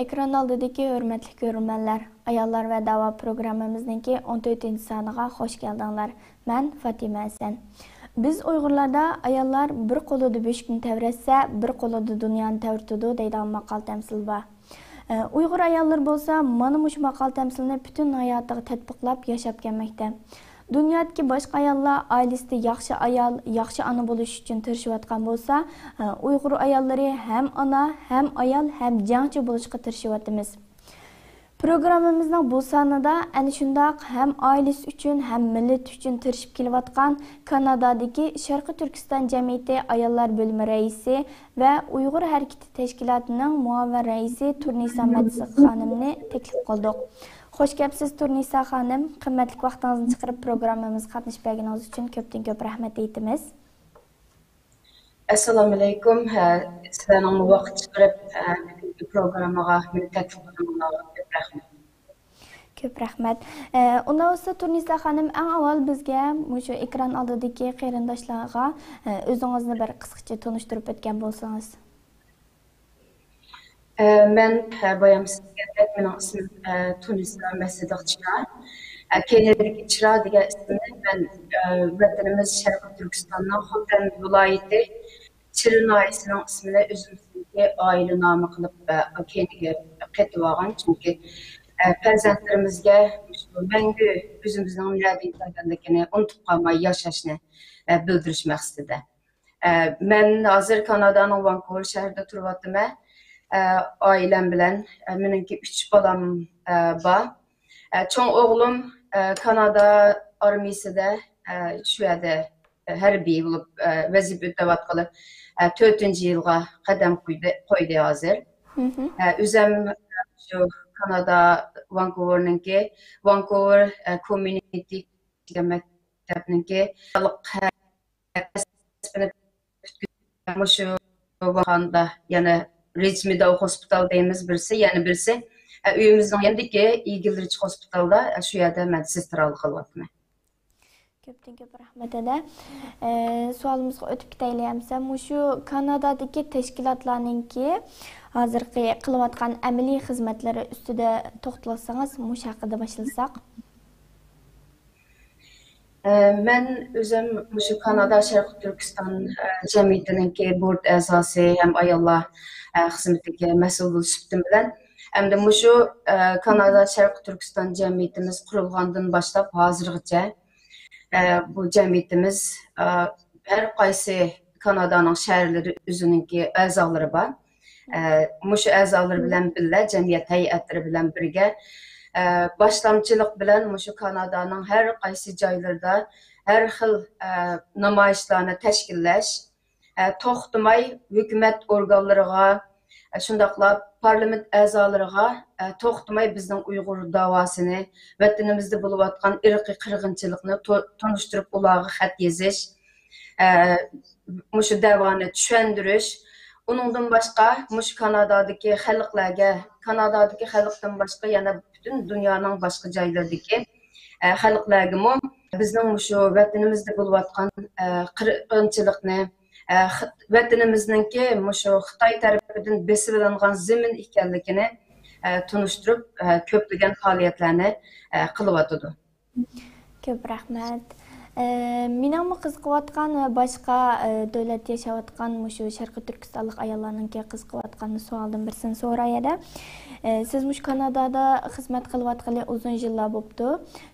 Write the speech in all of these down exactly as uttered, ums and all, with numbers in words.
ئېكران ئالدىدىكى ھۆرمەتلىك كۆرۈرمەنلەر، ئاياللار ۋە داۋا پروگراممىمىزنىڭكى ئون تۆتىنچى سانىغا خوش كەلدىڭلار. مەن فاتىمە ھەسەن. بىز ئۇيغۇرلاردا ئاياللار بىر قولىدا بۆشۈكنى تەۋرەتسە، بىر قولىدا دۇنيانى تەۋرىتىدۇ دەيدىغان ماقال تەمسىل بار. ئە، ئۇيغۇر ئاياللىرى بولسا مانا مۇشۇ ماقال تەمسىلنى پۈتۈن ھاياتىغا تەتبىقلاپ ياشاپ كەلمەكتە. دۇنيادىكى باشقا ئاياللار ئائىلىسىدە ياخشى ئايال، ياخشى ئانا بولۇش ئۈچۈن تىرىشىۋاتقان بولسا، ئە، ئۇيغۇر ئاياللىرى ھەم ئانا، ھەم ئايال، ھەم جەڭچى بولۇشقا تىرىشىۋاتىمىز. پروگراممىمىزنىڭ بۇ سانىدا ئەنە شۇنداق ھەم ئائىلىسى ئۈچۈن، ھەم مىللىتى ئۈچۈن تىرىشىپ كېلىۋاتقان كانادادىكى شەرقىي تۈركىستان جەمئىيىتى ئاياللار بۆلۈمى رەئىسى ۋە ئۇيغۇر ھەرىكىتى تەشكىلاتىنىڭ مۇئاۋىن رەئىسى تۇرنىسا مەتسىق خانىمنى تەكلىپ قىلدۇق. خوش كەپسىز، تۇرنىسا خانىم. قىممەتلىك ۋاقتىڭىزنى چىقىرىپ، پروگراممىمىزغا قاتنىشىپ بەرگىنىڭىز ئۈچۈن كۆپتىن كۆپ رەھمەت ئېيتىمىز. ئەسسالامۇئەلەيكۇم. ھە، سىلەرنىڭمۇ ۋاقىت چىقىرىپ، ھە، بۈگۈنكى پروگراممىغا مېنى تەكلىپ قىلغىنىڭلارغا كۆپ رەھمەت. كۆپ رەھمەت. ئە، ئۇنداق بولسا، تۇرنىسا خانىم، ئەڭ ئاۋۋال بىزگە مۇشۇ ئېكران ئالدىدىكى قېرىنداشلارغا، ئە، ئۆزىڭىزنى بىر قىسقىچە تونۇشتۇرۇپ ئۆتكەن بولسىڭىز. ئە، مەن، ئە، بايام سىز دېگەندەك، مېنىڭ ئىسمىم، ئە، تۇنىسا مەسىدىق چىراي. ئە، كەينىدىكى چىراي دېگەن ئىسىمنى مەن، ئە، ۋەتىنىمىز شەرقىي تۈركىستاننىڭ خوتەن ۋىلايىتى چىرى ناھىيەسىنىڭ ئىسمىنى ئۆزىمىزنىڭكى ئائىلە نامى قىلىپ، ئە، كەينىگە قېتىۋالغان. چۈنكى، ئە، پەرزەنتلىرىمىزگە مۇشۇ مەڭگۈ ئۆزىمىزنىڭ نەدىن كەلگەنلىكىنى ئۇنتۇپ قالماي ياشاشنى، ئە، بىلدۈرۈش مەقسىتىدە. ئە، مەن ھازىر كانادانىڭ ۋانكوۋېر شەھىرىدە تۇرۇۋاتىمەن. ئە، ئائىلەم بىلەن، ئە، مېنىڭكى ئۈچ بالام، ئە، بار. ئە، چوڭ ئوغلۇم، ئە، كانادا ئارمىيىسىدە، ئە، شۇ يەردە ھەربىي بولۇپ، ئە، ۋەزىپە ئۆتەۋاتقىلى، ئە، تۆتىنچى يىلغا قەدەم قويدى، قويدى ھازىر. مھم. ئە، ئۆزەم، ئە، شۇ كانادا ۋانكوۋېرنىڭكى، ۋانكوۋېر، ئە، كوميۇنىتى دېگەن مەكتەپنىڭكى مۇشۇ ۋاقاندا يەنە رىچمىداۋ خوسپىتال دەيمىز بىرسى، يەنە بىرسى، ئە، ئۆيىمىزنىڭ يېنىدىكى ئىگىلرىچ خوسپىتالدا، ئە، شۇ يەردە مەن سېسترالىق قىلىۋاتىمەن. كۆپتىن كۆپ رەھمەت، ھەدە. ئە، سوئالىمىزغا ئۆتۈپ كېتەيلى ئەمسە. مۇشۇ كانادادىكى تەشكىلاتلارنىڭكى ھازىرقى قىلىۋاتقان ئەمەلىي خىزمەتلىرى ئۈستىدە توختالسىڭىز، مۇشۇ ھەققىدە باشلىساق. ئە، مەن ئۆزۈم مۇشۇ كانادا شەرقىي تۈركىستان، ئە، جەمئىيىتىنىڭكى بورد ئەزاسى ھەم ئاياللار، ئە، خىزمىتىگە مەسئۇل بولۇش سۈپىتىم بىلەن، ئەمدى مۇشۇ، ئە، كانادا شەرقىي تۈركىستان جەمئىيىتىمىز قۇرۇلغاندىن باشلاپ ھازىرغىچە، ئە، بۇ جەمئىيىتىمىز، ئە، ھەر قايسى كانادانىڭ شەھەرلىرى ئۆزىنىڭكى ئەزالىرى بار. ئە، مۇشۇ ئەزالىرى بىلەن بىللە، جەمئىيەت ھەيئەتلىرى بىلەن بىرگە، ئە، باشلامچىلىق بىلەن مۇشۇ كانادانىڭ ھەر قايسى جايلىرىدا ھەر خىل، ئە، نامايىشلارنى تەشكىللەش، ئە، توختىماي ھۆكۈمەت ئورگانلىرىغا، ئە، شۇنداقلا پارلامېنت ئەزالىرىغا، ئە، توختىماي بىزنىڭ ئۇيغۇر داۋاسىنى، ۋەتىنىمىزدە بولۇۋاتقان ئىرقىي قىرغىنچىلىقنى تو-، تونۇشتۇرۇپ ئۇلارغا خەت يېزىش، ئە، مۇشۇ دەۋانى چۈشەندۈرۈش. ئۇنىڭدىن باشقا، مۇشۇ كانادادىكى خەلقلەرگە، كانادادىكى خەلقتىن باشقا يەنە پۈتۈن دۇنيانىڭ باشقا جايلىرىدىكى، ئە، خەلقلەرگىمۇ بىزنىڭ مۇشۇ ۋەتىنىمىزدە بولۇۋاتقان، ئە، قىرغىنچىلىقنى، ئە، خىت-، ۋەتىنىمىزنىڭكى مۇشۇ خىتاي تەرىپىدىن بېسىۋېلىنغان زېمىن ئىكەنلىكىنى، ئە، تونۇشتۇرۇپ، ئە، كۆپلىگەن پائالىيەتلەرنى، ئە، قىلىۋاتىدۇ. كۆپ رەھمەت. ئە، مېنىڭمۇ قىزىقىۋاتقان ۋە باشقا، ئە، دۆلەتتە ياشاۋاتقان مۇشۇ شەرقىي تۈركىستانلىق ئاياللارنىڭكى قىزىقىۋاتقان سوئالدىن بىرسىنى سوراي ھەدە. ئە، سىز مۇشۇ كانادادا خىزمەت قىلىۋاتقىلى ئۇزۇن يىللار بوپتۇ.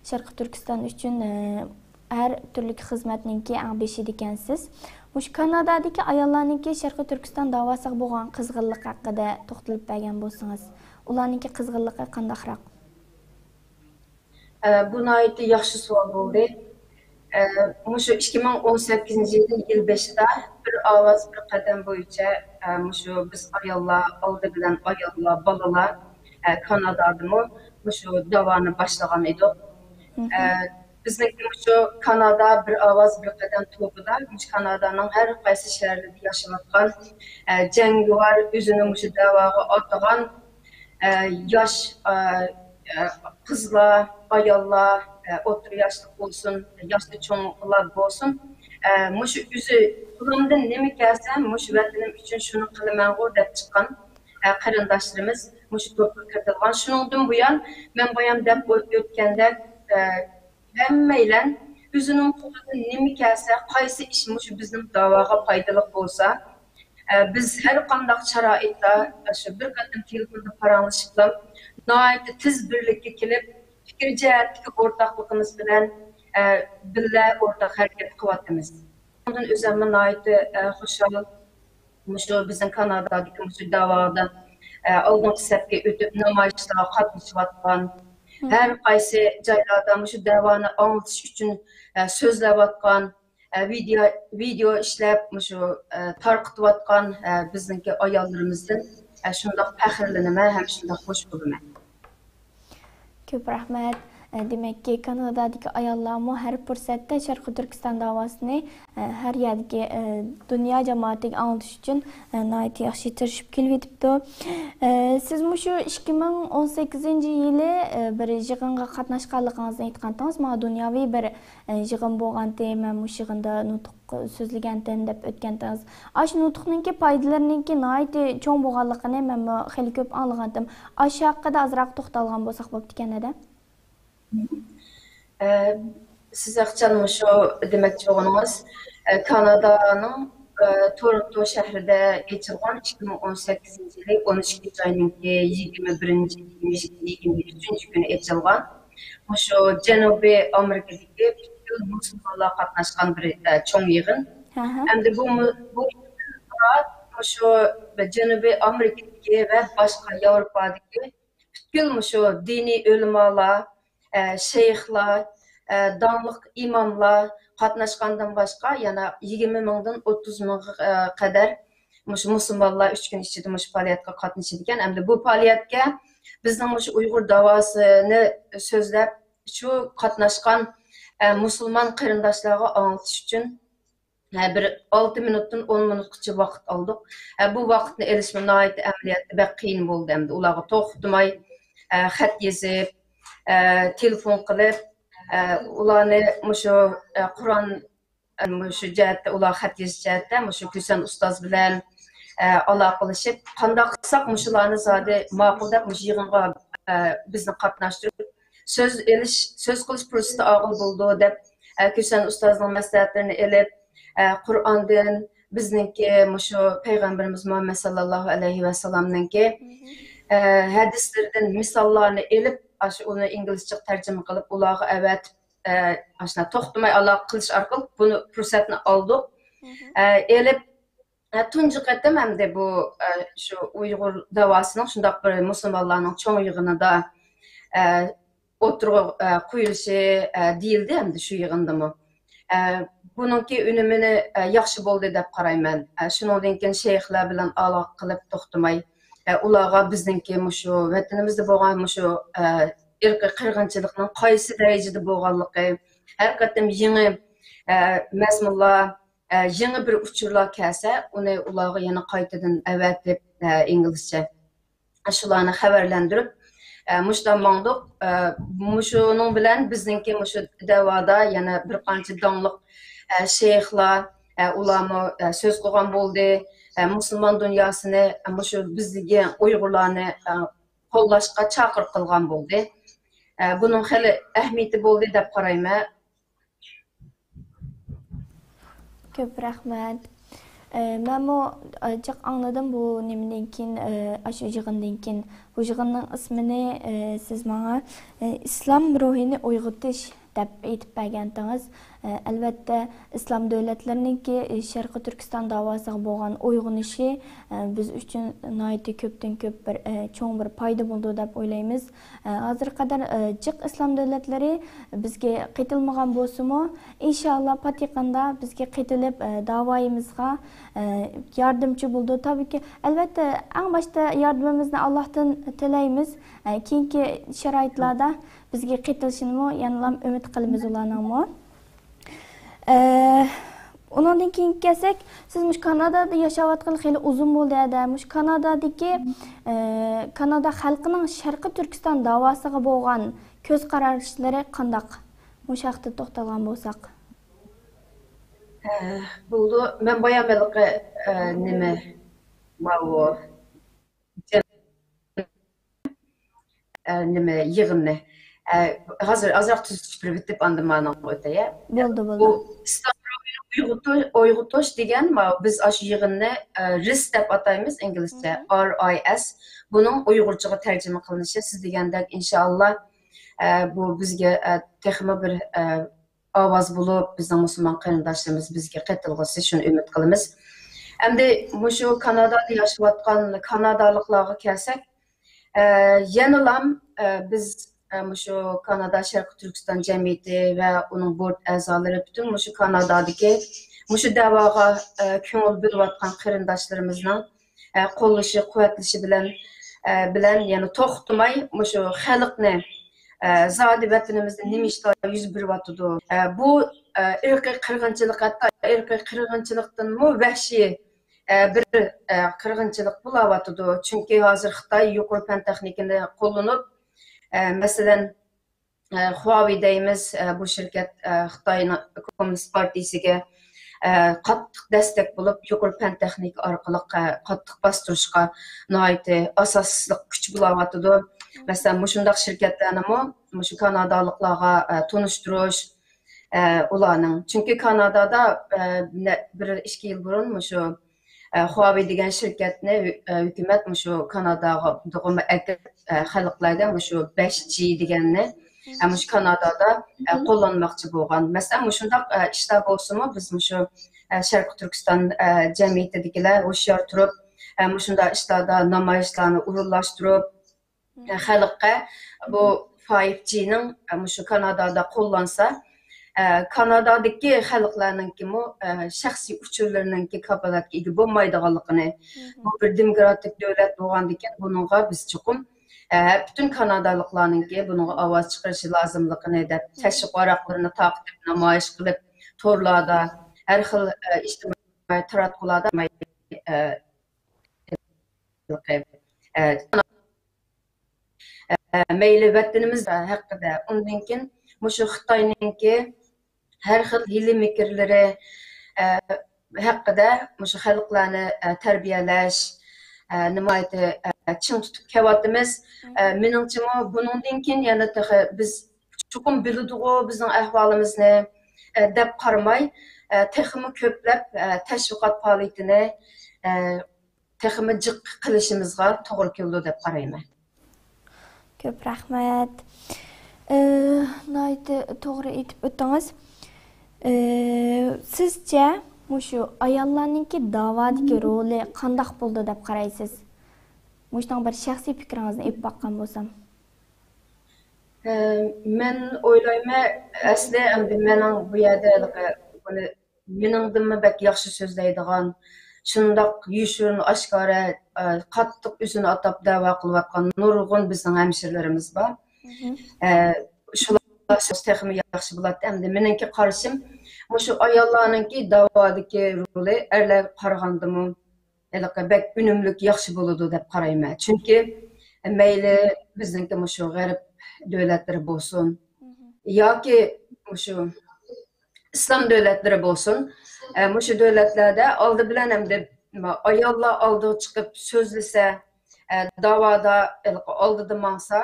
شەرقىي تۈركىستان ئۈچۈن، ئە، ھەر تۈرلۈك خىزمەتنىڭكى ئەڭ بېشىدىكەنسىز. مۇشۇ كانادادىكى ئاياللارنىڭكى شەرقىي تۈركىستان داۋاسىغا بولغان قىزغىنلىقى ھەققىدە توختىلىپ بەرگەن بولسىڭىز، ئۇلارنىڭكى قىزغىنلىقى قانداقراق؟ ئە، بۇ ناھايىتى ياخشى سوئال بولدى. ئە، مۇشۇ ئىككى مىڭ ئون سەككىزىنچى يىلى يىل بېشىدا بىر ئاۋاز، بىر قەدەم بويىچە، ئە، مۇشۇ بىز ئاياللار، ئالدى بىلەن ئاياللار، بالىلار، ئە، كانادادىمۇ مۇشۇ داۋانى باشلىغان ئىدۇق. ئە، بىزنىڭكى مۇشۇ كانادا بىر ئاۋاز، بىر قەدەم توپىدا مۇشۇ كانادانىڭ ھەر قايسى شەھەرلىرىدە ياشاۋاتقان، ئە، جەڭگىۋار، ئۆزىنى مۇشۇ دەۋاغا ئاتىغان، ئە، ياش، ئە، ئە، قىزلار، ئاياللار، ئە، ئوتتۇرا ياشلىق بولسۇن، ياشتا چوڭلار بولسۇن، ئە، مۇشۇ ئۆزى قولۇمدىن نېمە كەلسە، مۇشۇ ۋەتىنىم ئۈچۈن شۇنى قىلىمەنغۇ دەپ چىققان، ئە، قېرىنداشلىرىمىز مۇشۇ توپقا كىرىدىغان. شۇنىڭدىن بۇيان، مەن بايام دەپ ئۆ-، ئۆتكەندەك، ئە، ھەممەيلەن ئۆزىنىڭ قولىدىن نېمە كەلسە، قايسى ئىش مۇشۇ بىزنىڭ داۋاغا پايدىلىق بولسا، ئە، بىز ھەر قانداق شارائىتتا، شۇ بىر قېتىم تېلېفوندا پاراڭلىشىپلا، ناھايىتى تېز بىرلىككە كېلىپ، پىكىر جەھەتتىكى ئورتاقلىقىمىز بىلەن، ئە، بىللە ئورتاق ھەرىكەت قىلىۋاتىمىز. ئۇنىڭدىن ئۆزۈممۇ ناھايىتى، ئە، خۇشال. مۇشۇ بىزنىڭ كانادادىكى مۇشۇ داۋادا، ئە، ئالدىنقى سەپكە ئۆتۈپ نامايىشلارغا قاتنىشىۋاتقان، ھەر قايسى جايلاردا مۇشۇ داۋانى ئاڭلىتىش ئۈچۈن، ئە، سۆزلەۋاتقان، ئە، ۋىدېئو، ۋىدېئو ئىشلەپ، مۇشۇ، ئە، تارقىتىۋاتقان، ئە، بىزنىڭكى ئاياللىرىمىزدىن، ئە، شۇنداق پەخىرلىنىمەن ھەم شۇنداق خۇش بولىمەن. كۆپ رەھمەت. ئە، دېمەككى، كانادادىكى ئاياللارمۇ ھەر پۇرسەتتە شەرقىي تۈركىستان داۋاسىنى، ئە، ھەر يەردىكى، ئە، دۇنيا جامائىتىگە ئاڭلىتىش ئۈچۈن، ئە، ناھايىتى ياخشى تىرىشىپ كېلىۋېتىپتۇ. ئە، سىز مۇشۇ ئىككى مىڭ ئون سەككىزىنچى يىلى، ئە، بىر يىغىنغا قاتناشقانلىقىڭىزنى ئېيتقانتىڭىز، ماڭا دۇنياۋى بىر، ئە، يىغىن بولغانتى، مەن مۇشۇ يىغىندا نۇتۇق سۆزلىگەنتىم دەپ ئۆتكەنتىڭىز. ئاشۇ نۇتۇقنىڭكى پايدىلىرىنىڭكى ناھايىتى چوڭ بولغانلىقىنى مەنمۇ خېلى كۆپ ئاڭلىغانتىم. ئاشۇ ھەققىدە ئازراق توختالغان بولساق بوپتىكەن ھەدە. ئە، سىز ھەقىچان مۇشۇ دېمەكچى بولغىنىڭىز، ئە، كانادانىڭ، ئە، تورونتو شەھىرىدە ئېچىلغان ئىككى مىڭ ئون سەككىزىنچى يىلى ئون ئىككىنچى ئاينىڭكى يىگىرمە بىرىنچى، يىگىرمە ئۈچىنچى كۈنى ئېچىلغان. مۇشۇ جەنۇبىي ئامېرىكىدىكى پۈتكۈل مۇسۇلمانلار قاتناشقان بىر، ئە، چوڭ يىغىن. ھەمدە بۇ مۇ-، بۇ مۇشۇ جەنۇبىي ئامېرىكىدىكى ۋە باشقا ياۋروپادىكى پۈتكۈل مۇشۇ دىنىي ئۆلىمالار، ئە، شەيخلار، ئە، داڭلىق ئىماملار قاتناشقاندىن باشقا، يەنە يىگىرمە مىڭدىن ئوتتۇز مىڭغا، ئە، قەدەر مۇشۇ مۇسۇلمانلار ئۈچ كۈن ئىچىدە مۇشۇ پائالىيەتكە قاتنىشىدىكەن. ئەمدى بۇ پائالىيەتكە بىزنىڭ مۇشۇ ئۇيغۇر داۋاسىنى سۆزلەپ، شۇ قاتناشقان، ئە، مۇسۇلمان قېرىنداشلارغا ئاڭلىتىش ئۈچۈن، ھە، بىر ئالتە مىنۇتتىن ئون مىنۇتقىچە ۋاقىت ئالدۇق. ھە، بۇ ۋاقىتنى ئېلىشمۇ ناھايىتى ئەمەلىيەتتە بەك قىيىن بولدى. ئەمدى ئۇلارغا توختىماي، ئە، خەت يېزىپ، ئە، تېلېفون قىلىپ، ئە، ئۇلارنى مۇشۇ، ئە، قۇرئان، ئە، مۇشۇ جەھەتتە، ئۇلار خەت يېزىش جەھەتتە مۇشۇ كۈسەن ئۇستاز بىلەن، ئە، ئالاقىلىشىپ، قانداق قىلساق مۇشۇلارنى زادى ماقۇل دەپ مۇشۇ يىغىنغا، ئە، بىزنى قاتناشتۇرۇپ، سۆز ئېلىش، سۆز قىلىش پۇرسىتى ئالغىلى بولىدۇ دەپ، ئە، كۈسەن ئۇستازنىڭ مەسلىھەتلىرىنى ئېلىپ، ئە، قۇرئاندىن، بىزنىڭكى مۇشۇ پەيغەمبىرىمىز مۇھەممەد ساللاللاھۇ ئەلەيھى ۋەسەللەمنىڭكى، ئە، ھەدىسلىرىدىن مىساللارنى ئېلىپ، ئاشۇ ئۇنى ئىنگلىزچە تەرجىمە قىلىپ، ئۇلارغا ئەۋەتىپ، ئە، ئاشۇنداق توختىماي ئالاقە قىلىش ئارقىلىق بۇنى پۇرسەتنى ئالدۇق. ئە، ئېلىپ، ئە، تۇنجى قېتىم ئەمدى بۇ، ئە، شۇ ئۇيغۇر داۋاسىنىڭ شۇنداق بىر مۇسۇلمانلارنىڭ چوڭ يىغىنىدا، ئە، ئوتتۇرىغا، ئە، قويۇلۇشى، ئە، دېيىلدى ئەمدى شۇ يىغىندىمۇ. ئە، بۇنىڭكى ئۈنۈمىنى، ئە، ياخشى بولدى دەپ قارايمەن. ئە، شۇنىڭدىن كېيىن شەيخلەر بىلەن ئالاقە قىلىپ توختىماي، ئە، ئۇلارغا بىزنىڭكى مۇشۇ ۋەتىنىمىزدە بولغان مۇشۇ، ئە، ئىرقىي قىرغىنچىلىقنىڭ قايسى دەرىجىدە بولغانلىقى، ھەر قېتىم يېڭى، ئە، مەزمۇنلار، ئە، يېڭى بىر ئۇچۇرلار كەلسە، ئۇنى ئۇلارغا يەنە قايتىدىن ئەۋەتىپ، ئە، ئىنگلىزچە شۇلارنى خەۋەرلەندۈرۈپ، ئە، مۇشۇنداق ماڭدۇق. ئە، مۇشۇنىڭ بىلەن بىزنىڭكى مۇشۇ دەۋادا يەنە بىر قانچە داڭلىق، ئە، شەيخلار، ئە، ئۇلارمۇ، ئە، سۆز قىلغان بولدى. ئە، مۇسۇلمان دۇنياسىنى، ئە، مۇشۇ بىزدىكى ئۇيغۇرلارنى، ئە، قوللاشقا چاقىرىق قىلغان بولدى. ئە، بۇنىڭ خېلى ئەھمىيىتى بولدى دەپ قارايمەن. كۆپ رەھمەت. ئە، مەنمۇ، ئە، جىق ئاڭلىدىم بۇ نېمىدىن كېيىن، ئە، ئاشۇ يىغىندىن كېيىن. بۇ يىغىننىڭ ئىسمىنى، ئە، سىز ماڭا، ئە، ئىسلام روھىنى ئويغىتىش دەپ ئېيتىپ بەرگەنتىڭىز. ئە، ئەلۋەتتە، ئىسلام دۆلەتلىرىنىڭكى، ئە، شەرقىي تۈركىستان داۋاسىغا بولغان ئويغىنىشى، ئە، بىز ئۈچۈن ناھايىتى كۆپتىن كۆپ بىر، ئە، چوڭ بىر پايدا بولىدۇ دەپ ئويلايمىز. ئە، ھازىرغا قەدەر، ئە، جىق ئىسلام دۆلەتلىرى بىزگە قېتىلمىغان بولسىمۇ، ئىنشائاللا، پات يېقىندا بىزگە قېتىلىپ، ئە، داۋايىمىزغا، ئە، ياردەمچى بولىدۇ. تابىكى، ئەلۋەتتە، ئەڭ باشتا ياردىمىمىزنى ئاللاھتىن تىلەيمىز. ئە، كېيىنكى شارائىتلاردا بىزگە قېتىلىشىنىمۇ يەنىلا ئۈمىد قىلىمىز ئۇلارنىڭمۇ. ئە، ئۇنىڭدىن كېيىنگە كەلسەك، سىز مۇشۇ كانادادا ياشاۋاتقىلى خېلى ئۇزۇن بولدى ھەدە. مۇشۇ كانادادىكى، ئە، كانادا خەلقىنىڭ شەرقىي تۈركىستان داۋاسىغا بولغان كۆز قاراشلىرى قانداق؟ مۇشۇ ھەقتە توختالغان بولساق. ئە، بولىدۇ. مەن بايام ھېلىقى، ئە، نېمە، ماۋۇ، ئە، نېمە، يىغىننى. ئە، ھازىر ئازراق تۈزىتىپ بېرىپ ئاندىن مانىڭغا ئۆتەي. بولدى، بۇ بولدى. ئىسلام روھىنى ئويغىتىش، ئويغىتىش دېگەن، ما-، بىز ئاشۇ يىغىننى، ئە، رىس دەپ ئاتايمىز ئىنگلىزچە، مم. ئار ئاي ئېس. بۇنىڭ ئۇيغۇرچىغا تەرجىمە قىلىنىشى، سىز دېگەندەك، ئىنشائاللا، ئە، بۇ بىزگە، ئە، تېخىمۇ بىر، ئە، ئاۋاز بولۇپ، بىزنىڭ مۇسۇلمان قېرىنداشلىرىمىز بىزگە قېتىلغۇسى، شۇنى ئۈمىد قىلىمىز. ئەمدى مۇشۇ كانادادا ياشاۋاتقان كانادالىقلارغا كەلسەك، ئە، يەنىلام، ئە، بىز، ئە، مۇشۇ كانادا شەرقىي تۈركىستان جەمئىيىتى ۋە ئۇنىڭ بورت ئەزالىرى، پۈتۈن مۇشۇ كانادادىكى مۇشۇ دەۋاغا، ئە، كۆڭۈل بۆلۈۋاتقان قېرىنداشلىرىمىزنىڭ، ئە، قوللىشى، قۇۋۋەتلىشى بىلەن، ئە، بىلەن يەنە توختىماي مۇشۇ خەلقنى، ئە، زادى ۋەتىنىمىزدە نېمە ئىشلار يۈز بېرىۋاتىدۇ؟ ئە، بۇ، ئە، ئىرقىي قىرغىنچىلىق، ھەتتا ئىرقىي قىرغىنچىلىقتىنمۇ ۋەھشىي، ئە، بىر، ئە، قىرغىنچىلىق بولاۋاتىدۇ. چۈنكى ھازىر خىتاي يۇقىرى پەن تېخنىكىنى قوللىنىپ، ئە، مەسىلەن، ئە، خۇاۋېي دەيمىز، ئە، بۇ شىركەت، ئە، خىتاينىڭ كوممۇنىست پارتىيىسىگە، ئە، قاتتىق دەستەك بولۇپ، يۇقىرى پەن تېخنىكا ئارقىلىق، ئە، قاتتىق باستۇرۇشقا ناھايىتى ئاساسلىق كۈچ بولاۋاتىدۇ. مەسىلەن، مۇشۇنداق شىركەتلەرنىمۇ مۇشۇ كانادالىقلارغا، ئە، تونۇشتۇرۇش، ئە، ئۇلارنىڭ. چۈنكى كانادادا، ئە، نە-، بىر ئىككى يىل بۇرۇن مۇشۇ، ئە، خۇاۋېي دېگەن شىركەتنى ھۆ-، ئە، ھۆكۈمەت مۇشۇ كاناداغا ئەكىرىپ، ئە، خەلقلەرگە مۇشۇ بەش جى دېگەننى، ئە، مۇشۇ كانادادا، ئە، قوللانماقچى بولغان. مەسىلەن، مۇشۇنداق، ئە، ئىشلار بولسىمۇ، بىز مۇشۇ، ئە، شەرقىي تۈركىستان، ئە، جەمئىيىتىدىكىلەر ھوشيار تۇرۇپ، ئە، مۇشۇنداق ئىشلاردا نامايىشلارنى ئورۇنلاشتۇرۇپ، خەلققە بۇ فايىف جىنىڭ مۇشۇ كانادادا قوللانسا، كانادادىكى خەلقلەرنىڭكىمۇ شەخسىي ئۇچۇرلىرىنىڭكى كاپالەتكە ئىگە بولمايدىغانلىقىنى، بۇ بىر دېموكراتىك دۆلەت بولغاندىكىن بۇنىڭغا بىز چوقۇم پۈتۈن كانادالىقلارنىڭكى بۇنىڭغا ئاۋاز چىقىرىشى لازىملىقىنى دەپ تەشۋىق ۋاراقلىرىنى تارقىتىپ، نامايىش قىلىپ، تورلاردا، ھەر خىل ئىجتىمائىي تاراتقۇلاردا ھېلىقى، ئە، ئە، مەيلى ۋەتىنىمىز ھەققىدە، ئۇندىن كېيىن مۇشۇ خىتاينىڭكى ھەر خىل ھىيلە-مىكىرلىرى، ئە، ھەققىدە مۇشۇ خەلقلەرنى، ئە، تەربىيەلەش، ئە، ناھايىتى، ئە، چىڭ تۇتۇپ كېلىۋاتىمىز. ئە، مېنىڭچىمۇ بۇنىڭدىن كېيىن يەنە تېخى بىز چوقۇم بىلىدىغۇ بىزنىڭ ئەھۋالىمىزنى، ئە، دەپ قارىماي، ئە، تېخىمۇ كۆپلەپ، ئە، تەشۋىقات پائالىيىتىنى، ئە، تېخىمۇ جىق قىلىشىمىزغا توغرا كېلىدۇ دەپ قارايمەن. كۆپ رەھمەت. ئى، ناھايىتى توغرا ئېيتىپ ئۆتتىڭىز. ئى، سىزچە مۇشۇ ئاياللارنىڭكى داۋادىكى رولى قانداق بولىدۇ دەپ قارايسىز؟ مۇشۇنىڭ بىر شەخسىي پىكرىڭىزنى ئېلىپ باققان بولسام. ئى، مەن ئويلايمەن، ئەسلى ئەمدى مېنىڭ بۇ يەردە ھېلىقى بۇنى مېنىڭدىنمۇ بەك ياخشى سۆزلەيدىغان، شۇنداق يوشۇرۇن ئاشكارا، ئە، قاتتىق ئۆزىنى ئاتاپ دەۋا قىلىۋاتقان نۇرغۇن بىزنىڭ ھەمشىرىلىرىمىز بار. ئە، شۇلار سۆز تېخىمۇ ياخشى بولاتتى. ئەمدى مېنىڭكى قارىشىم، مۇشۇ ئاياللارنىڭكى داۋادىكى رولى ئەرلەرگە قارىغاندىمۇ ھېلىقى بەك ئۈنۈملۈك، ياخشى بولىدۇ دەپ قارايمەن. چۈنكى مەيلى بىزنىڭكى مۇشۇ غەرب دۆلەتلىرى بولسۇن ياكى مۇشۇ ئىسلام دۆلەتلىرى بولسۇن، ئە، مۇشۇ دۆلەتلەردە ئالدى بىلەن ئەمدى ئاياللار ئالدىغا چىقىپ سۆزلىسە، ئە، داۋادا ھېلىقى ئالدىدا ماڭسا،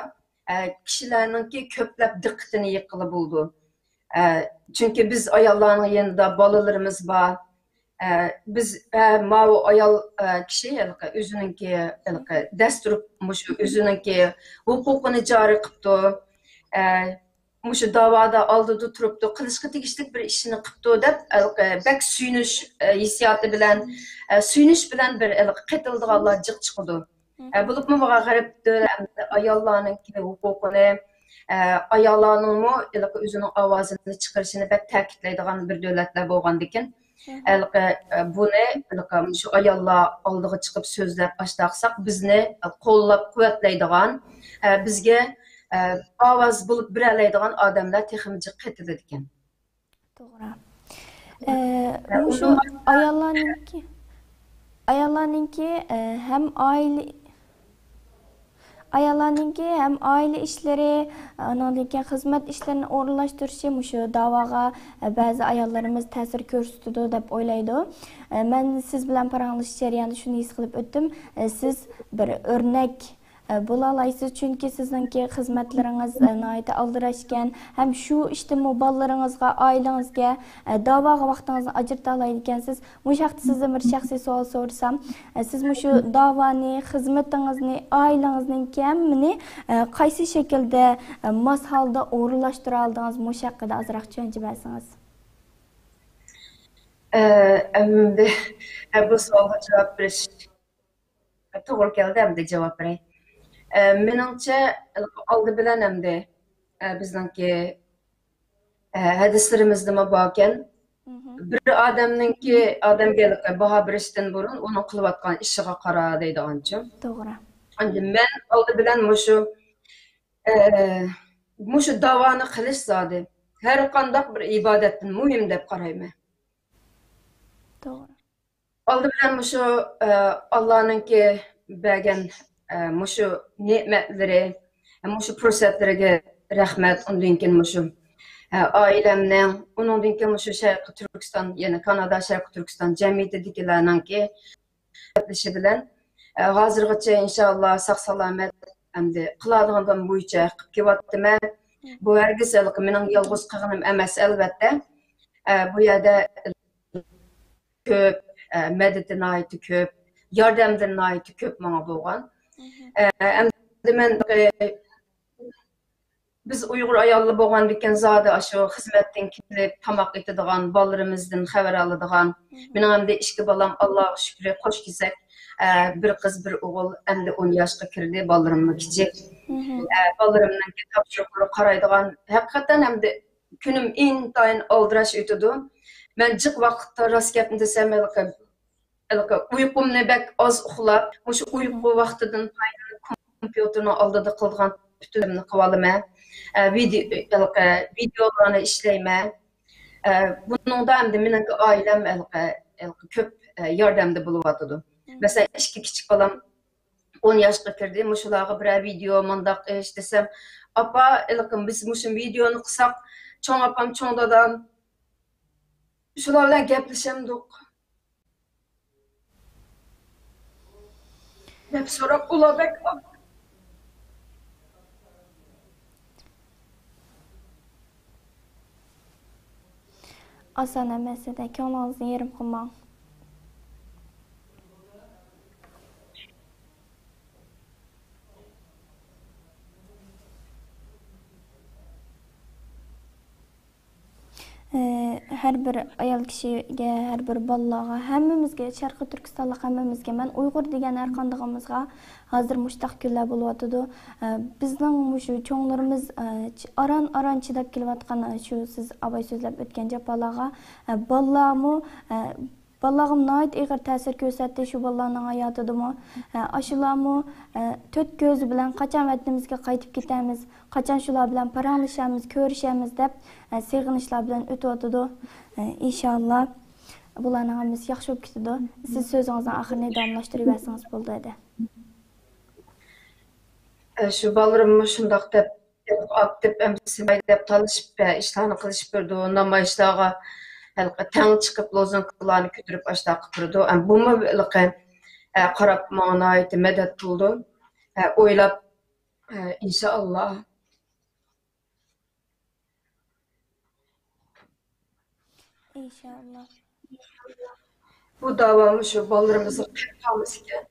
ئە، كىشىلەرنىڭكى كۆپلەپ دىققىتىنى يىغقىلى بولىدۇ. ئە، چۈنكى بىز ئاياللارنىڭ يېنىدا بالىلىرىمىز بار. ئە، بىز، ئە، ماۋۇ ئايال، ئە، كىشى ھېلىقى ئۆزىنىڭكى، ھېلىقى دەستۇر مۇشۇ ئۆزىنىڭكى ھوقۇقىنى جارى قىپتۇ. ئە، مۇشۇ داۋادا ئالدىدا تۇرۇپتۇ، قىلىشقا تېگىشلىك بىر ئىشنى قىپتۇ دەپ، ھېلىقى بەك سۆيۈنۈش، ئە، ھېسسىياتى بىلەن، ئە، سۆيۈنۈش بىلەن بىر ھېلىقى قېتىلىدىغانلار جىق چىقىدۇ. ئە، بولۇپمۇ ماڭا غەرب دۆلەتلىرىدە ئاياللارنىڭكى ھوقۇقىنى، ئە، ئاياللارنىڭمۇ ھېلىقى ئۆزىنىڭ ئاۋازىنى چىقىرىشىنى بەك تەكىتلەيدىغان بىر دۆلەتلەر بولغاندىكىن، ھېلىقى، ئە، بۇنى ھېلىقى مۇشۇ ئاياللار ئالدىغا چىقىپ سۆزلەپ ئاشتاقساق، بىزنى قوللاپ قۇۋۋەتلەيدىغان، ئە، بىزگە، ئە، ئاۋاز بولۇپ بېرەلەيدىغان ئادەملەر تېخىمۇ جىق قېتىلىدىكەن. توغرا. ئە، مۇشۇ ئاياللارنىڭكى، ئاياللارنىڭكى، ئە، ھەم ئائىلە، ئاياللارنىڭكى ھەم ئائىلە ئىشلىرى، ئانىڭدىن كېيىن خىزمەت ئىشلىرىنى ئورۇنلاشتۇرۇشى مۇشۇ داۋاغا، ئە، بەزى ئاياللىرىمىز تەسىر كۆرسىتىدۇ دەپ ئويلايدۇ. ئە، مەن سىز بىلەن پاراڭلىشىش جەريانىدا شۇنى ھېس قىلىپ ئۆتتۈم. ئە، سىز بىر ئۆرنەك ئە، بولالايسىز، چۈنكى سىزنىڭكى خىزمەتلىرىڭىز، ئە، ناھايىتى ئالدىراش ئىكەن، ھەم شۇ ئىشتىنمۇ بالىلىرىڭىزغا، ئائىلىڭىزگە، ئە، داۋاغا ۋاقتىڭىزنى ئاجرىتالايدىكەنسىز. مۇشۇ ھەقتە سىزدىن بىر شەخسىي سوئال سورىسام، ئە، سىز مۇشۇ داۋانى، خىزمىتىڭىزنى، ئائىلىڭىزنىڭكى ھەممىنى، ئە، قايسى شەكىلدە، ئە، ماس ھالدا ئورۇنلاشتۇرالدىڭىز؟ مۇشۇ ھەققىدە ئازراق چۈشەنچە بەرسىڭىز. ئە، ئەمدى، ئە، بۇ سوئالغا جاۋاب بېرىش توغرا كەلدى، ئەمدى جاۋاب بېرەي. ئە، مېنىڭچە، ئالدى بىلەن ئەمدى، ئە، بىزنىڭكى، ئە، ھەدىسلىرىمىزدىمۇ باركەن. مهم. بىر ئادەمنىڭكى، ئادەمگە باھا بېرىشتىن بۇرۇن ئۇنىڭ قىلىۋاتقان ئىشىغا قارا دەيدىغانچۇ. توغرا. ئەمدى مەن ئالدى بىلەن مۇشۇ، ئە، مۇشۇ داۋانى قىلىش زادى ھەر قانداق بىر ئىبادەتتىن مۇھىم دەپ قارايمەن. توغرا. ئالدى بىلەن مۇشۇ، ئە، ئاللانىڭكى بەرگەن، ئە، مۇشۇ نېمەتلىرى، مۇشۇ پۇرسەتلىرىگە رەھمەت. ئۇندىن كېيىن مۇشۇ، ئە، ئائىلەمنىڭ، ئۇنىڭدىن كېيىن مۇشۇ شەرقىي تۈركىستان، يەنى كانادا شەرقىي تۈركىستان جەمئىيىتىدىكىلەرنىڭكى قاتنىشى بىلەن، ئە، ھازىرغىچە ئىنشائاللا ساق-سالامەت ئەمدى قىلالىغىنىم بويىچە قىلىپ كېلىۋاتىمەن. بۇ ھەرگىز ھېلىقى مېنىڭ يالغۇز قىلغىنىم ئەمەس، ئەلۋەتتە. ئە، بۇ يەردە كۆپ، ئە، مەدىتى ناھايىتى كۆپ، ياردەملىرى ناھايىتى كۆپ ماڭا بولغان. مهم. ئە، ئەمدى مەن، ئە، بىز ئۇيغۇر ئاياللىرى بولغاندىكىن زادى ئاشۇ خىزمەتتىن كېلىپ تاماق ئېتىدىغان، بالىلىرىمىزدىن خەۋەر ئالىدىغان، مهم. مېنىڭ ئەمدى ئىككى بالام، ئاللاغا شۈكرى، قوش كېزەك، ئە، بىر قىز، بىر ئوغۇل، ئەمدى ئون ياشقا كىردى، بالىلىرىممۇ كىچىك. مهم. ئە، بالىلىرىمنىڭكى تاپشۇرۇقلىرىغا قارايدىغان، ھەقىقەتەن ئەمدى كۈنۈم ئىنتايىن ئالدىراش ئۆتىدۇ. مەن جىق ۋاقىتتا، راست گەپنى دېسەم، ھېلىقى، ھېلىقى ئۇيقۇمنى بەك ئاز ئۇخلاپ، مۇشۇ ئۇيقۇ ۋاقتىدىن پايدىلىنىپ، كومپيۇتېرنىڭ ئالدىدا قىلىدىغان پۈتۈنلىرىمنى قىلىۋالىمەن. ئە، ۋىدېئو، ھېلىقى ۋىدېئولارنى ئىشلەيمەن. ئە، بۇنىڭدا ئەمدى مېنىڭكى ئائىلەم ھېلىقى، ھېلىقى كۆپ، ئە، ياردەمدە بولۇۋاتىدۇ. مەسىلەن، ئىككى كىچىك بالام ئون ياشقا كىردى. مۇشۇلارغا بىرەر ۋىدېئو، مۇنداق ئىش دېسەم، «ئاپا، ھېلىقى بىز مۇشۇ ۋىدېئونى قىلساق، چوڭ ئاپام، چوڭ دادام شۇلار بىلەن گەپلىشەمدۇق؟» دەپ سوراپ، ئۇلار بەك ئاسان ئەمەس ئىدى، كۆڭلىڭىزنى يېرىم قىلماڭ. ئى، ھەر بىر ئايال كىشىگە، ھەر بىر بالىلارغا، ھەممىمىزگە، شەرقىي تۈركىستانلىق ھەممىمىزگە، مەن ئۇيغۇر دېگەن ھەر قاندىقىمىزغا ھازىر مۇشتاق كۈنلەر بولۇۋاتىدۇ. ئى، بىزنىڭ مۇشۇ چوڭلىرىمىز، ئى، چ-، ئاران-ئاران چىداپ كېلىۋاتقان، ئى، شۇ سىز ئاباي سۆزلەپ ئۆتكەن جاپالارغا، ئى، بالىلارمۇ، ئى، بالىلارغىمۇ ناھايىتى ئېغىر تەسىر كۆرسەتتى شۇ بالىلارنىڭ ھاياتىدىمۇ. ئى، ئاشۇلارمۇ، ئى، تۆت كۆزى بىلەن قاچان ۋەتىنىمىزگە قايتىپ كېتەمىز، قاچان شۇلار بىلەن پاراڭلىشامىز، كۆرۈشەمىز دەپ، ئە، سېغىنىشلار بىلەن ئۆتۈۋاتىدۇ. ئە، ئىنشاللا بۇلارنىڭ ھەممىسى ياخشى بولۇپ كېتىدۇ. سىز سۆزىڭىزنىڭ ئاخىرىنى داۋاملاشتۇرۇۋەرسىڭىز بولىدۇ ھەدە. ئە، شۇ بالىلىرىممۇ شۇنداق دەپ، ئاكتىپ ئەمسىماي دەپ تالىشىپ، ئە، ئىشلارنى قىلىشىپ بېرىدۇ. نامايىشلارغا ھېلىقى تەڭ چىقىپ، لوزۇنكىلارنى كۆتۈرۈپ ئاشۇنداق قىلىپ بېرىدۇ. ئە، بۇمۇ ھېلىقى، ئە، قاراپ ماڭا ناھايىتى مەدەت قىلىدۇ. ئە، ئويلاپ، ئە، ئىنشائاللا. ئىنشائاللا. بۇ داۋا مۇشۇ بالىلىرىمىزغا قېلىپ قالمىسىكەن،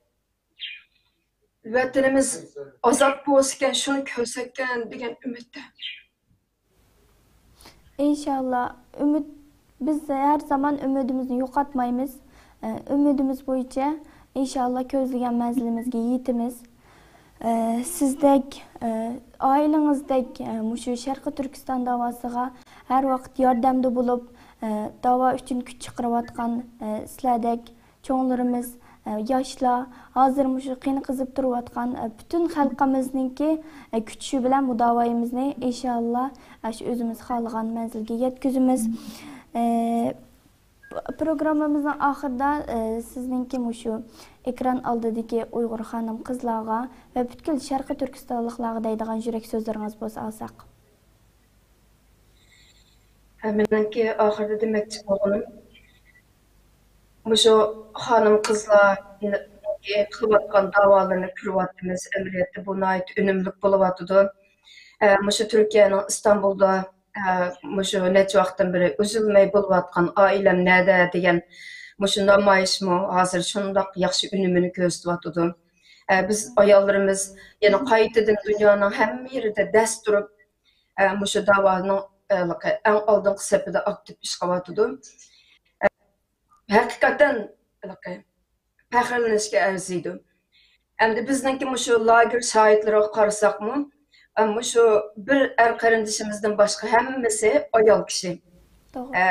ۋەتىنىمىز ئازاد بولسىكەن، شۇنى كۆرسەككەن دېگەن ئۈمىدتە. ئىنشائاللا، ئۈمىد، بىز ھەر زامان ئۈمىدىمىزنى يوقاتمايمىز. ئە، ئۈمىدىمىز بويىچە ئىنشائاللا كۆزلىگەن مەنزىلىمىزگە يېتىمىز. ئە، سىزدەك، ئە، ئائىلىڭىزدەك، ئە، مۇشۇ شەرقىي تۈركىستان داۋاسىغا ھەر ۋاقىت ياردەمدە بولۇپ، ئە، داۋا ئۈچۈن كۈچ چىقىرىۋاتقان، ئە، سىلەردەك چوڭلىرىمىز، ئە، ياشلار، ھازىر مۇشۇ قېنى قىزىپ تۇرۇۋاتقان، ئە، پۈتۈن خەلقىمىزنىڭكى، ئە، كۈچى بىلەن بۇ داۋايىمىزنى ئىنشائاللا، ئە، شۇ ئۆزىمىز خالىغان مەنزىلگە يەتكۈزىمىز. ئە، پروگراممىمىزنىڭ ئاخىرىدا، ئى، سىزنىڭكى مۇشۇ ئېكران ئالدىدىكى ئۇيغۇر خانىم-قىزلارغا ۋە پۈتكۈل شەرقىي تۈركىستانلىقلارغا دەيدىغان يۈرەك سۆزلىرىڭىز بولسا ئالساق. ھە، مېنىڭكى ئاخىرىدا دېمەكچى بولغىنىم، مۇشۇ خانىم-قىزلار قىلىۋاتقان داۋالىرىنى كۆرۈۋاتىمىز. ئەمەلىيەتتە بۇ ناھايىتى ئۈنۈملۈك بولۇۋاتىدۇ. ئە، مۇشۇ تۈركىيەنىڭ ئىستانبۇلدا، ئە، مۇشۇ نەچچە ۋاقىتتىن بېرى ئۈزۈلمەي بولۇۋاتقان ئائىلەم نەدە دېگەن مۇشۇ نامايىشمۇ ھازىر شۇنداق ياخشى ئۈنۈمىنى كۆرسىتىۋاتىدۇ. ئە، بىز ئاياللىرىمىز يەنە قايتىدىن دۇنيانىڭ ھەممە يېرىدە دەس تۇرۇپ، ئە، مۇشۇ داۋانىڭ، ئە، ئەڭ ئالدىنقى سېپىدە ئاكتىپ ئىش قىلىۋاتىدۇ. ئە، ھەقىقەتەن، ھېلىقى، پەخىرلىنىشكە ئەرزىيدۇ. ئەمدى بىزنىڭكى مۇشۇ لاگېر شاھىتلىرىغا قارىساقمۇ، ئە، مۇشۇ بىر ئەر قېرىندىشىمىزدىن باشقا ھەممىسى ئايال كىشى. توغرا. ئە،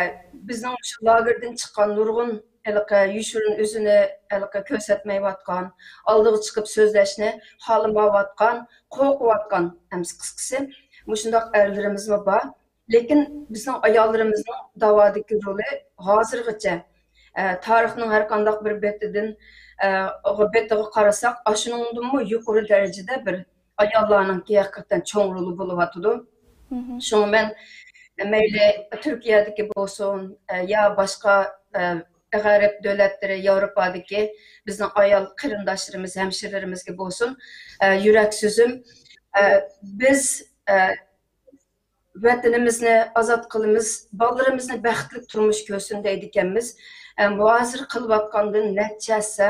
بىزنىڭ مۇشۇ لاگېردىن چىققان نۇرغۇن ھېلىقى يوشۇرۇن ئۆزىنى ھېلىقى كۆرسەتمەيۋاتقان، ئالدىغا چىقىپ سۆزلەشنى خالىمايۋاتقان، قورقۇۋاتقان، ئەمسە قىسقىسى، مۇشۇنداق ئەرلىرىمىزمۇ بار. لېكىن بىزنىڭ ئاياللىرىمىزنىڭ داۋادىكى رولى ھازىرغىچە، ئە، تارىخنىڭ ھەر قانداق بىر بېتىدىن، ئە، بېتىغا قارىساق، ئاشۇنىڭدىنمۇ يۇقىرى دەرىجىدە بىر ئاياللارنىڭكى ھەقىقەتەن چوڭ رولى بولۇۋاتىدۇ. مهم. شۇڭا مەن مەيلى تۈركىيەدىكى بولسۇن، ئە، يا باشقا، ئە، غەرب دۆلەتلىرى، ياۋروپادىكى بىزنىڭ ئايال قېرىنداشلىرىمىز، ھەمشىرىلىرىمىزگە بولسۇن، ئە، يۈرەك سۆزۈم، ئە، بىز، ئە، ۋەتىنىمىزنى ئازاد قىلىمىز، بالىلىرىمىزنى بەختلىك تۇرمۇش كۆرسۇن دەيدىكەنمىز. ئە، ھازىر قىلىۋاتقاندىن نەچچە ھەسسە،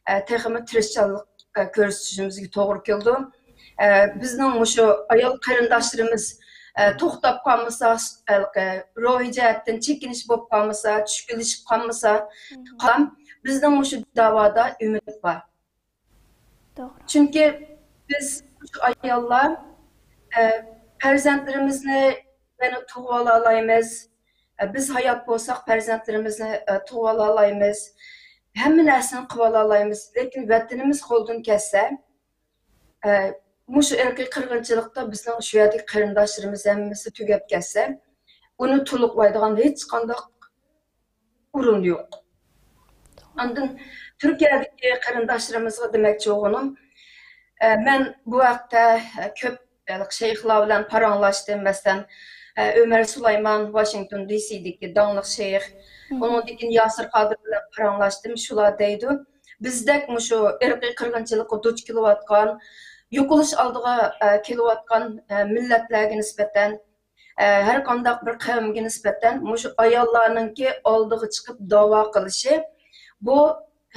ئە، تېخىمۇ تىرىشچانلىق، ئە، كۆرسىتىشىمىزگە توغرا كېلىدۇ. ئە، بىزنىڭ مۇشۇ ئايال قېرىنداشلىرىمىز، ئە، توختاپ قالمىسا، ھېلىقى روھىي جەھەتتىن چېكىنىش بولۇپ قالمىسا، چۈشكۈنلىشىپ قالمىسا، مهم. قالام، بىزنىڭ مۇشۇ داۋادا ئۈمىد بار. توغرا. چۈنكى بىز مۇشۇ ئاياللار، ئە، پەرزەنتلىرىمىزنى يەنە تۇغۇۋالالايمىز. ئە، بىز ھايات بولساق، پەرزەنتلىرىمىزنى، ئە، تۇغۇۋالالايمىز. ھەممە نەرسىنى قىلىۋالالايمىز. لېكىن ۋەتىنىمىز قولدىن كەتسە، ئە، مۇشۇ ئىرقىي قىرغىنچىلىقتا بىزنىڭ شۇ يەردىكى قېرىنداشلىرىمىز ھەممىسى تۈگەپ كەتسە، ئۇنى تولۇقلايدىغان ھېچقانداق ئورۇن يوق. ئاندىن تۈركىيەدىكى قېرىنداشلىرىمىزغا دېمەكچى بولغىنىم، ئە، مەن بۇ ھەقتە، ئە، كۆپ، ئە، شەيخلار بىلەن پاراڭلاشتىم. مەسىلەن، ئە، ئۆمەر سۇلايمان، ۋاشىنگتون دى سىدىكى داڭلىق شەيخ. مم. ئۇنىڭدىن كېيىن ياسىر قادىر بىلەن پاراڭلاشتىم. شۇلار دەيدۇ، بىزدەك مۇشۇ ئىرقىي قىرغىنچىلىققا دۇچ كېلىۋاتقان، يوقىلىش ئالدىغا، ئە، كېلىۋاتقان، ئە، مىللەتلەرگە نىسبەتەن، ئە، ھەر قانداق بىر قەۋمگە نىسبەتەن مۇشۇ ئاياللارنىڭكى ئالدىغا چىقىپ داۋا قىلىشى، بۇ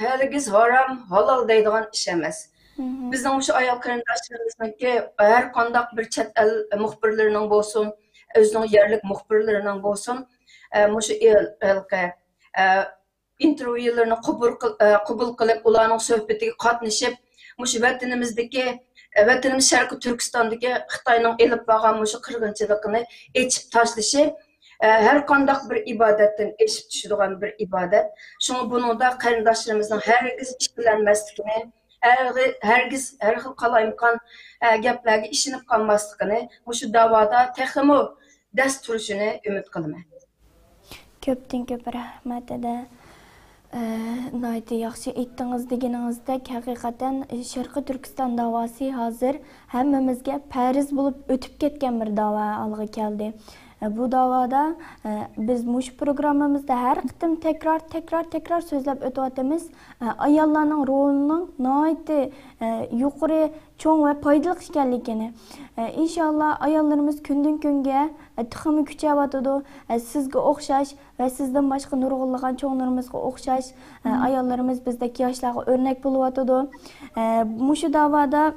ھەرگىز ھارام، ھالال دەيدىغان ئىش ئەمەس. مهم. بىزنىڭ مۇشۇ ئايال قېرىنداشلىرىمىزنىڭكى ھەر قانداق بىر چەت ئەل مۇخبىرلىرىنىڭ بولسۇن، ئۆزىنىڭ يەرلىك مۇخبىرلىرىنىڭ بولسۇن، ئە، مۇشۇ ئىل-، ھېلىقى، ئە، ئىنتېرۋيۇلىرىنى قوبۇل قىل-، ئە، قوبۇل قىلىپ، ئۇلارنىڭ سۆھبىتىگە قاتنىشىپ، مۇشۇ ۋەتىنىمىزدىكى، ئە، ۋەتىنىمىز شەرقىي تۈركىستاندىكى خىتاينىڭ ئېلىپ بارغان مۇشۇ قىرغىنچىلىقىنى ئېچىپ تاشلىشى، ئە، ھەر قانداق بىر ئىبادەتتىن ئېشىپ چۈشىدىغان بىر ئىبادەت. شۇڭا بۇنىڭدا قېرىنداشلىرىمىزنىڭ ھەرگىز ئىككىلەنمەسلىكىنى، ھەرگى-، ھەرگىز ھەر خىل قالايمىقان، ئە، گەپلەرگە ئىشىنىپ قالماسلىقىنى، مۇشۇ داۋادا تېخىمۇ دەس تۇرۇشىنى ئۈمىد قىلىمەن. كۆپتىن كۆپ رەھمەت، دەدە. ئە، ناھايىتى ياخشى ئېيتتىڭىز. دېگىنىڭىزدەك، ھەقىقەتەن شەرقىي تۈركىستان داۋاسى ھازىر ھەممىمىزگە پەرز بولۇپ ئۆتۈپ كەتكەن بىر داۋا ھالغا كەلدى. ئە، بۇ داۋادا، ئە، بىز مۇشۇ پروگراممىمىزدا ھەر قېتىم تەكرار، تەكرار، تەكرار سۆزلەپ ئۆتۈۋاتىمىز. ئە، ئاياللارنىڭ رولىنىڭ ناھايىتى، ئە، يۇقىرى، چوڭ ۋە پايدىلىق ئىكەنلىكىنى. ئە، ئىنشاللا ئاياللىرىمىز كۈندىن كۈنگە، ئە، تېخىمۇ كۈچەۋاتىدۇ. ئە، سىزگە ئوخشاش ۋە سىزدىن باشقا نۇرغۇنلىغان چوڭلىرىمىزغا ئوخشاش، ئە، مم. ئاياللىرىمىز بىزدەك ياشلارغا ئۆرنەك بولۇۋاتىدۇ. ئە، مۇشۇ داۋادا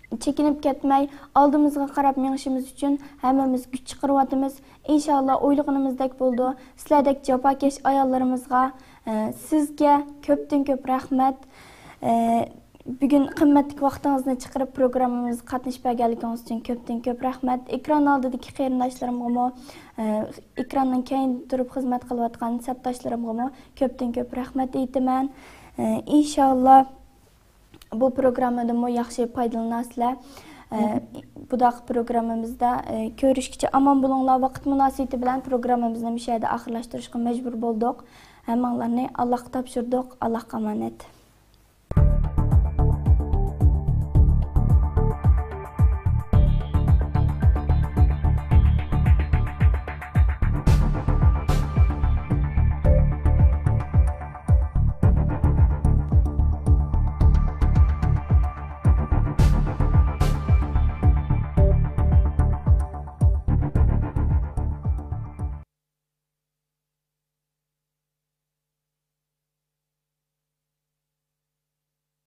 چېكىنىپ كەتمەي، ئالدىمىزغا قاراپ مېڭىشىمىز ئۈچۈن ھەممىمىز كۈچ چىقىرىۋاتىمىز. ئىنشاللا ئويلىغىنىمىزدەك بولىدۇ. سىلەردەك جاپاكەش ئاياللىرىمىزغا، ئە، سىزگە كۆپتىن كۆپ رەھمەت. ئە، بۈگۈن قىممەتلىك ۋاقتىڭىزنى چىقىرىپ پروگراممىمىزغا قاتنىشىپ بەرگەنلىكىڭىز ئۈچۈن كۆپتىن كۆپ رەھمەت. ئېكران ئالدىدىكى قېرىنداشلىرىمغىمۇ، ئە، ئېكراننىڭ كەينىدە تۇرۇپ خىزمەت قىلىۋاتقان سەپداشلىرىمغىمۇ كۆپتىن كۆپ رەھمەت ئېيتىمەن. ئە، ئىنشاللا بۇ پروگراممىدىنمۇ ياخشى پايدىلىنارسىلەر. ئە، مم. بۇداقى پروگراممىمىزدا، ئە، كۆرۈشكىچە ئامان بولۇڭلار. ۋاقىت مۇناسىۋىتى بىلەن پروگراممىمىزنى مۇشۇ يەردە ئاخىرلاشتۇرۇشقا مەجبۇر بولدۇق. ھەممىڭلارنى ئاللاھقا تاپشۇردۇق. ئاللاھقا ئامانەت.